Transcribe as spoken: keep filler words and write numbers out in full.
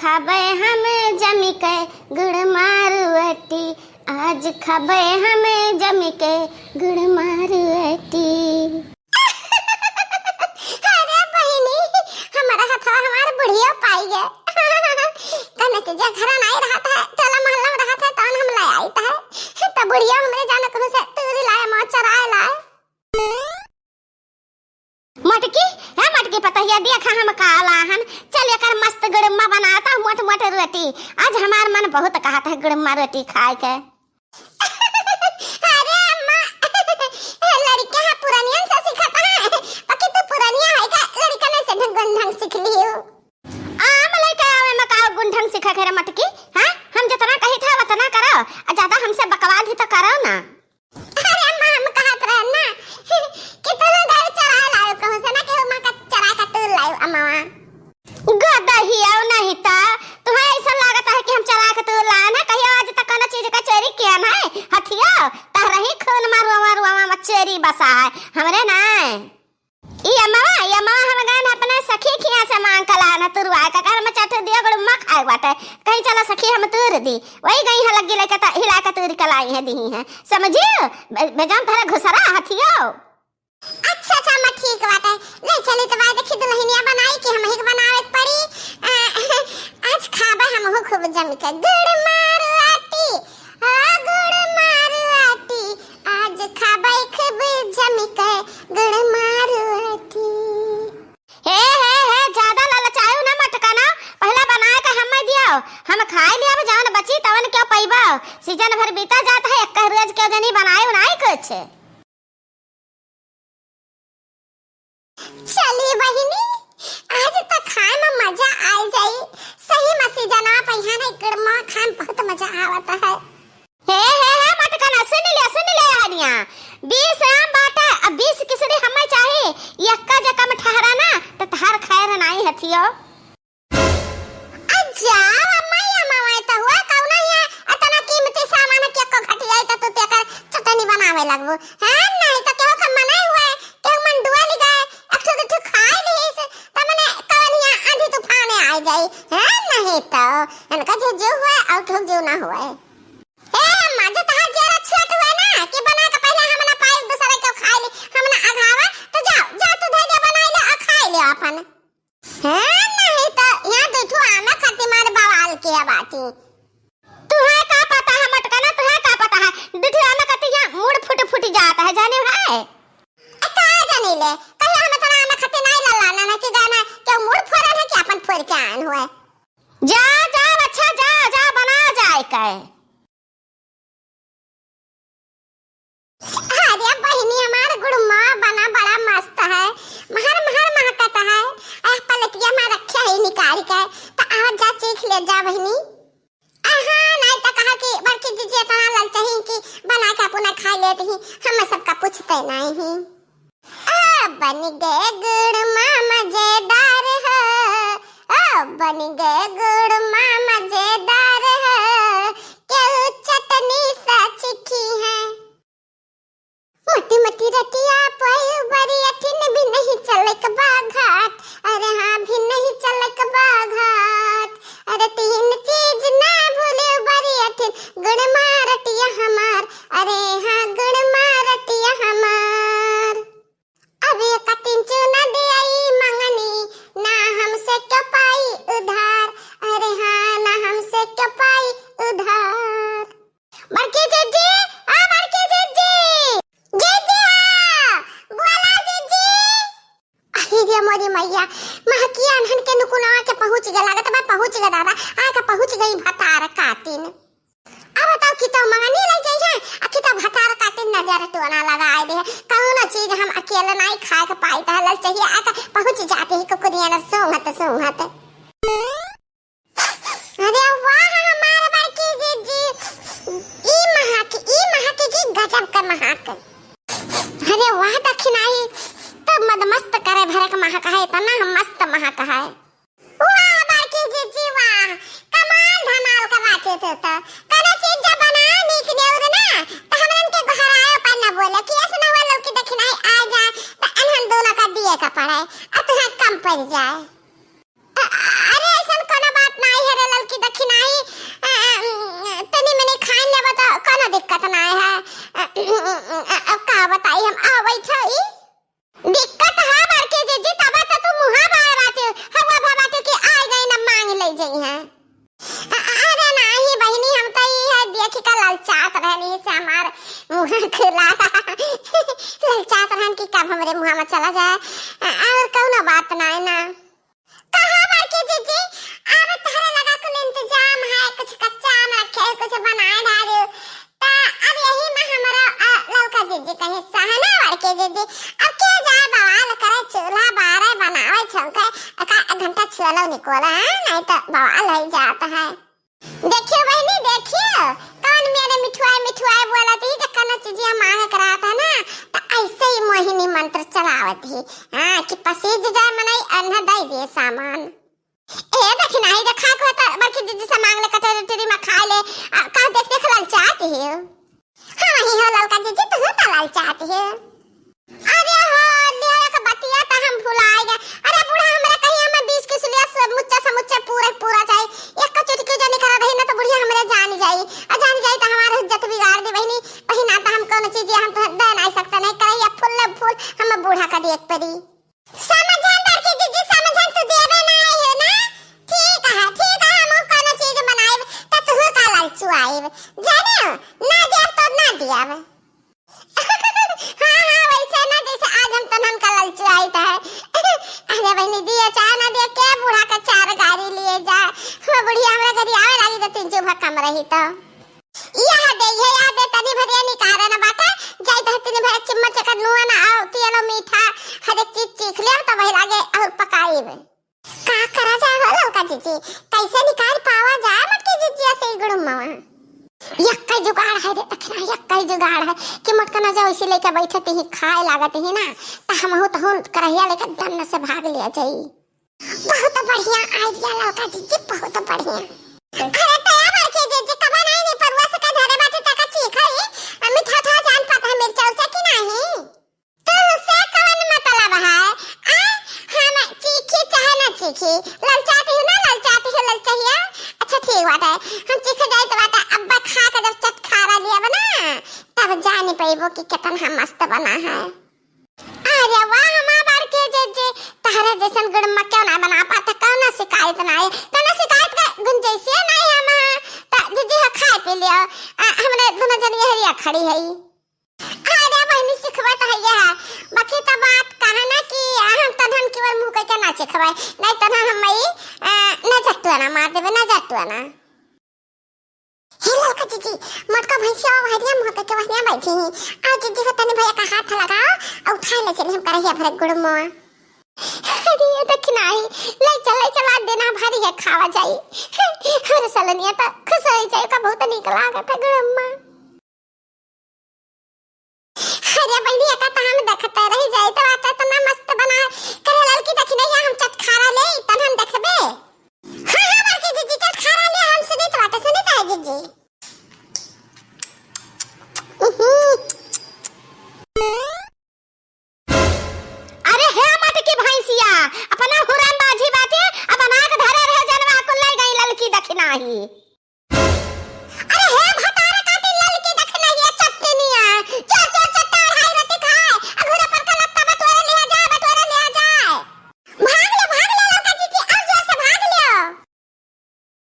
खाबे हम जमिके गुड़ मारुअटी, आज खाबे हम जमिके गुड़ मारुअटी। अरे बहिनी, हमारा हथवा हमार बुढ़ियो पाई गए। कने से जे घरा नाई रहत है, टोला मोहल्ला में रहत है, तौन हम ले आइत है। त बुढ़ियो हमरे जानो कहूँ से तूरी लाए, मौज चराए लाए। मटकी, हे मटकी पतहिया, देखा हम का लाहन। चल एकर मस्त गुड़म्मा बनाता, मोट मोट रोटी। आज हमार मन बहुत कहत है गुड़म्मा रोटी खाए के। अरे अम्मा, लड़का है पुरनियन से सीखत है, बाकी तू पुरनिया है का लड़का में से ढंग गुण ढंग सीख लियो। आम लड़का आवे में का गुण ढंग सीखा के रे मटकी, हाँ? हम जितना कही था उतना करो, आ ज्यादा हमसे बकवाद ही तो करो ना। अरे अम्मा, हम कहत रहन ना कि तू ना गाय चराए लायो कहूँ से ना, कि माँ का चराए का तू लायो अम्मा। गदहिया नहीं ता, तुम्हें ऐसा लागत है कि हम चराए का तू लाए ना, कहियो आज तक कोनो चीज का चोरी किया ना है, हथियो, तहरही खून मारुआ मारुआ में चोरी बसा है, हमरे ना। ई अम्मा, ई अम्मा हम गए ना अपने सखी खिया से मांग के लाए ना तुरवा का, कर में चट दिया गुड़म्मा खाए बाटे, कहीं चला सखी हम तूर दी, वही गई है लग्गी लेके त हिला के तूर के लाई है दी है, समझियो? बे-, बेजान थारा घुसरा हथियो। अच्छा, अच्छा, अम्मा, ठीक बात है। ले चली तो भाई, देखी दुल्हनिया बनाई कि हम ही के बनावे के पड़ी। आ, आज खाबे हमहू खूब जम के गुड़ मारुआटी, हाँ, गुड़ मारुआटी। आज खाबे खूब जम के गुड़ मारुआटी। हे, हे, हे, ज्यादा ललचायु ना मटकना, पहले बनाए के हमें दियो, हम खाए लिया, जवन बची तवन क्यों पैबो। सीजन भर बीता जात है, एक रोज क्यों जनी बनाए उनाए कुछ। चली बहिनी, आज त खाए में मजा आए जाई। सही में सीजनवा पे यहाँ नहीं गुड़मा खाए में बहुत मजा आवत है। हे, हे, हे, मटकना, सुन ले, सुन ले हनिया। बीस आम बाटे, अब बीस किसरी हमें चाही। यक्का जकम ठहरा ना, त तहार खैर नाई हथियो। आ जाओ अम्मा, ये अम्मा, तो हुआ कौना हिया, अतना कीमती सामान के को घटिया, तो तू तेकर चटनी बनावे लगबू। हाँ, नहीं तो केहू के मने हुए, केहू मन डुआ लि गए, एक ठो दू ठो खाए लिहिस, त मने कौन हिया आंधी तूफान आ जाई। हाँ, नहीं तो, इनका जो जो हुए, और ठोक जो ना हुए। ए अम्मा, जो तहार जेरा छोट हुए ना, कि बना के पहले हम ना पाई, दूसरे के खाए ली, हम ना अघावा, तो जाओ, जा तू धैर्य बनाई ले और खाए ले अपन। हाँ, नहीं तो यहाँ दुठो आमे खातिर मार बवाल किया बाटी। तुहे का पता है मटकना, तुहे का पता है? दुठो आमे खातिर यहाँ मूड़ फूट फूट जात है, जाने है? ए, का जाने ले? कहिया हम इतना आमे खातिर नहीं लल्ला ना, ना कि गाना क्यों मूड़ फोड़न है कि अपन फोड़ के आन हुए। जा, जा, अच्छा, जा, जा, बना जाए के। अरे बहिनी, हमार गुड़मा बना बड़ा मस्त है, महर महर महकत है। आह, पलटिया में रखे है निकाल के, तो आज जा चीख ले जा बहिनी। आहा, नहीं तो कहा कि बड़की जीजी इतना ललचही कि बना के अपना खा लेती ही, हम सबका पूछते नहीं ही। ओ बन गए गुड़मा मजेदार हो, ओ बन गए गुड़मा मजेदार हो, केहू चटनी सा चिखी है। मोटी मोटी रटिया पोई बड़ी अठिन भी नहीं चलक बा घाट, अरे हाँ भी नहीं चलक बा घाट, अरे तीन चीज ना भूले बड़ी अठिन गुड़मा रटिया हमार, अरे हाँ गुड़मा रटिया हमार। अरे कतिन चुना दियाई मंगनी, ना हमसे क्यों पाई उधार। अरे हाँ, ना हमसे क्यों पाई उधार। बड़की जीजी, आ बड़की जीजी, जीजी आ, बोला जीजी। अरे रे मोरी मैया, महकिया अनहन के नुकुनवा के पहुँच गया, लागत बा पहुँच गया दादा, आ के पहुँच गई भतार कातिन। अब बताओ कि तो मंगनी लग जाई है, आ कि तो भतार काटे नजर टोना लगाए दे है। कौनो चीज हम अकेले नहीं खाए के पाई, तो लल चाहिए आ के पहुँच जाते ही कुकुरिया न सूंघत सूंघत। अरे वाह हमार बड़की जीजी, ई महक, ई महक की गजब का महक। अरे वाह दखिनाई, तो मद मस्त करे भरक महक है, इतना मस्त महक है। वाह बड़की जीजी वाह, कमाल धमाल का बाटे तू तो। कौनो चीज जब बनाए नीक नेउर ना, तो हमरन के गोहराए पर न बोले कि ऐसे न हुआ लोग की दखिनाई आ जाए, तो अनहन दोनों का दिए का पड़े, आ तुहे कम पड़ जाए। अ-, अरे ऐसन कौनो बात नहीं है कि नाही, अ, अ, तनी मनी खाइ लेबा त कउनो दिक्कत नाही है। अ, अ, अ, अब का बताई हम, आ बैठो ई। दिक्कत है बड़की जीजी, तब त तू मुहा बाए बाटे, हवा भवा के कि आइ गई ना मांग ले जइहैं। अ-, अरे नाही बहिनी, हम त ई है देखि का ललचात रहनी से हमार मुहा खुला। ललचात रहन कि कब हमरे मुहा में चला जाए। अ-, और कउनो बात नाही ना। कहा बड़की जीजी, अब तहरे लगा कुल इंतजाम है, कुछ कच्चा आम रखे, कुछ बनाए डारे। त अब यही में हमरो, अ, ललका जीजी कहीं सहना बड़की जीजी, अब के जाए बवाल करे, चूल्हा बारे बनावे छौंके, एका घंटा छुअलो निकोला, हाँ? नहीं त बवाल होइ जात है। देखियो बहिनी, देखियो, कौन मेरे मिठुआई मिठुआई बोलत ही, जब कौनो चीजिया मांगे के रहत है ना, त ऐसे ही मोहिनी मंत्र चलावत ही, हाँ, कि पसीज जाए मनई, अन्हा दई दिए सामान। ए, देखी नाही, देखा को त बड़की जीजी से मांग ले, कटोरी टोरी में खाइ ले, आ, का देख देख ललचात ही। हाँ, वही हो ललका जीजी, तू तो ललचात ही। अरे हो, लिया एक बतिया त हम भुलाइ गए। अरे बूढ़ा हमरा कहीं हम बीस किलो से मुच्चा से मुच्चा पूरा पूरा जाए। एक चुटकी जो निकल रही ना त बुढ़िया हमरे जान जाई। आ जान जाई त हमार इज्जत बिगाड़ दे बहिनी। बहिना त हम कौनो चीज हम तो दे नाही सकते, नहीं करैया फुल्ले फूल हम बूढ़ा का देख पड़ी। समझन बड़की जीजी, समझन तू देबे ना आई हो ना? ठीक है, ठीक है, हम कौनो चीज बनाइब त तू का ललचुआइब। जाने हो, ना देब तो ना देब। हाँ, हाँ, वैसे ना जैसे आज हम तनहन का ललचुआइत है। अरे बहिनी, दिए चाहे ना दिए, के बूढ़ा का चार गारी लिए जा। हम बुढ़िया हमरा घरी आवे लागी तो तीन चूभा कम रही तो। यह दे, ये यह दे, तनी भरिया निकारे ना बाटे, जाइत है तनी भरिया चिम्मच एक नुआ ना आओ, तियलो मीठा, हर एक चीज चीख लेब, तब वही लागे और पकाइब। का करा जाए हो ललका जीजी, कैसे निकाल पावा जाए मोटकी जीजी से गुड़ुमवा? यक्कै जुगाड़ है रे दखिना, यक्कै जुगाड़ है कि मोटका ना जाओ इसी लेके बैठत ही खाए लागत ही ना, त हमहू तहूँ करहिया लेके दन्न से भाग लिया जाई। बहुत बढ़िया idea ललका जीजी, बहुत बढ़िया। अरे तया बड़की जीजी, कबा नाही निपरुआ से का धरे बाटे तका चीखई, आ मीठा ठा जान पता है मिर्चा उर्चा कि नाही? तुमसे कवन मतलब है? आ, हम चीखी चाहे ना चीखी, ललचाती हूँ ना, ललचाती हूँ, ललचहिया। अच्छा ठीक बाटे, हम चीखे जाइत बाटे, अब खा के जब चटखारा लियब ना, तब जानी पइबो कि केतना मस्त बना है। अरे वाह, हमार बड़की जीजी, तहरे जैसन गुड़म्मा क्यों ना बना पाता, कौनो शिकायत ना है, कौनो शिकायत का गुंजाइशे ना है हमार। त जीजी हो खाए पी लियो, आ, हमरे दुनो जनी हरिया खड़ी है। अरे बहिनी, सिखबे त हइये है, बाकी त बात कहे ना कि हम तनहन केवल मुँह कइके ना सिखबे, नहीं तनहन हम ई, अ, नजर टुआना मार देबे, नजर टुआना। हे ललका जीजी, मोटका भैंसिया वहरिया मुँह कइके वहरिया बैठी ही। आओ जीजी हो तनी भैया का हाथ लगाओ, और उठाए ले चली हम करहिया भरे गुड़मुआ। अरे ये दखिनाही, ले चल, ले चल, आज देना भारी है, खावा जाई। अरे सलनिया त खुश होइ जाई, का बहुत नीक लागत है गुड़म्मा। अरे बहिनी, एका त हम देखते रह जाई, त बात इतना मस्त बना है। करे ललकी दखिनैया, हम चटखारा ले, तन हम देखबे। हाँ, हाँ, बड़की जीजी, चटखारा ले, हम सुनित बाटे, सुनित है जीजी। उहुं। अरे हे मटकी भैंसिया, अपना हुरन बाझी बाटे, अब बना के धरे रहे जनवा को ले गई ललकी दखिनाही।